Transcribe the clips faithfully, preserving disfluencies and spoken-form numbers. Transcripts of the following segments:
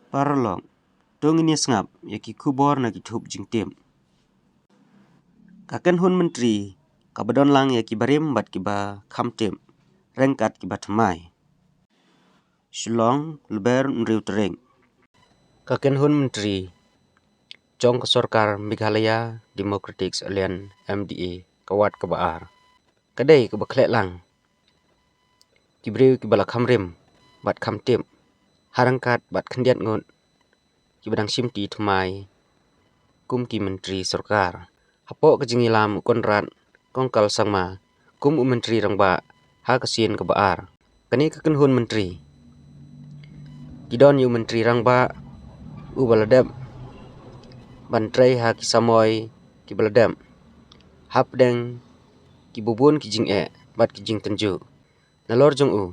Paralok, to ngin ïa sngap ïa ki khubor na ki thup jingtip. Ka kynhun myntri kaba don lang ïa kiba rim bad kiba kham tip, ryngkat kiba thymmai. Shillong, Lber, hynriew tarik. Ka kynhun myntri jong ka sorkar Meghalaya Democratic Alliance, M D A, ka wad kaba ar, ka dei kaba khleh lang ki briew kiba la kham rim bad kham tip, ha ryngkat bad khyndiat ngut kiba dang shim ti thymmai kum ki myntri sorkar. Hapoh ka jingïalam u Conrad Kongkal Sangma kum u myntri rangbah ha ka sien kaba ar, kane ka kynhun myntri ki don ïa u myntri rangbah uba la dep ban trei ha ki samoi kiba la dep, hapdeng kiba bun ki jingeh bad ki jingtynjuh. Nalor jong u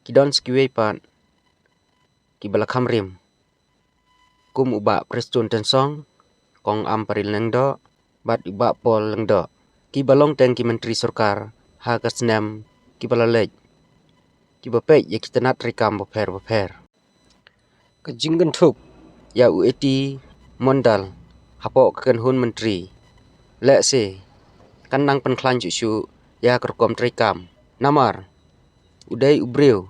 ki don sa kiwei pat kiba la kham rim, kum u Bah Prestone Tynsong, Kong Ampareen Lyngdoh bad u Bah Paul Lyngdoh, kiba long teng ki myntri sorkar ha ka snem kiba la leit, kiba peit ïa ki tnat treikam bapher bapher. Ka jingkynthup ïa u A T Mondal hapoh ka kynhun myntri, lehse kan nang pynkhlaiñ shuh shuh ïa ka rukom treikam, namar u dei u briew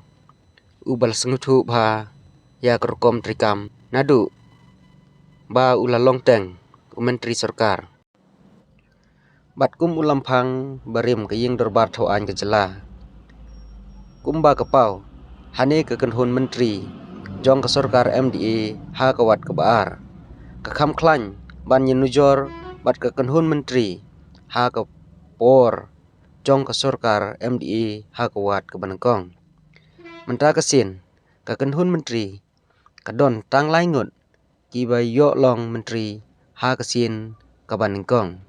uba la sngewthuh bha ïa ka rukom treikam naduh ba u la long teng u myntri sorkar. Bad kum u lamphang barim ka ïing dorbar thawaiñ ka jylla, kumba ka paw, hane ka kynhun myntri jong ka sorkar M D A ha ka wad kaba ar ka kham khlaiñ ban ïanujor bad ka kynhun myntri ha ka por jong ka sorkar M D A ha ka wad kaba nyngkong. Mynta ka sien ka kynhun myntri ka don tang lai ngut kiba ïoh long myntri ha ka sien kaba nyngkong,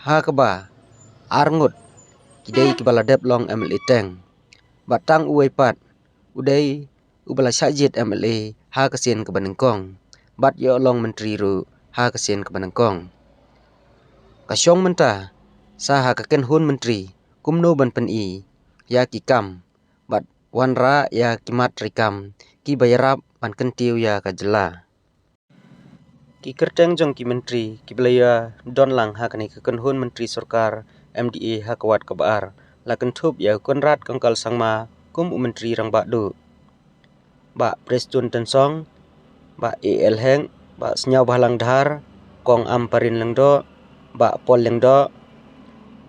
ha kaba ar ngut ki dei kiba la dep long M L A teng, bad tang uwei pat u dei uba la shah jied M L A ha ka sien kaba nyngkong bad ïoh long myntri ruh ha ka sien kaba nyngkong. Ka shong mynta sa ha ka kynhun myntri kumno ban pyni ïa ki kam bad wanrah ïa ki mat treikam kiba ïarap ban kyntiew ïa ka jylla. Ki kyrteng jong ki myntri kiba la ïa don lang ha kane ka kynhun myntri sorkar M D A ha ka wad kaba ar la kynthup ïa u Conrad Kongkal Sangma kum u myntri rangbah duh, Bah Prestone Tynsong, Bah A L Hek, Bah Sniawbhalang Dhar, Kong Ampareen Lyngdoh, Bah Paul Lyngdoh,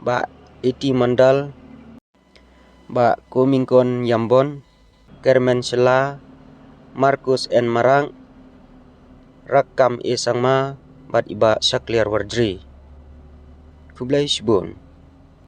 Bah A T Mondal, Bah Komingkon Yambon, Kyrmen Shylla, Marcus N Marak, Rakkam A Sangma bad i Bah Shakliar Warjri. Khublei shibun.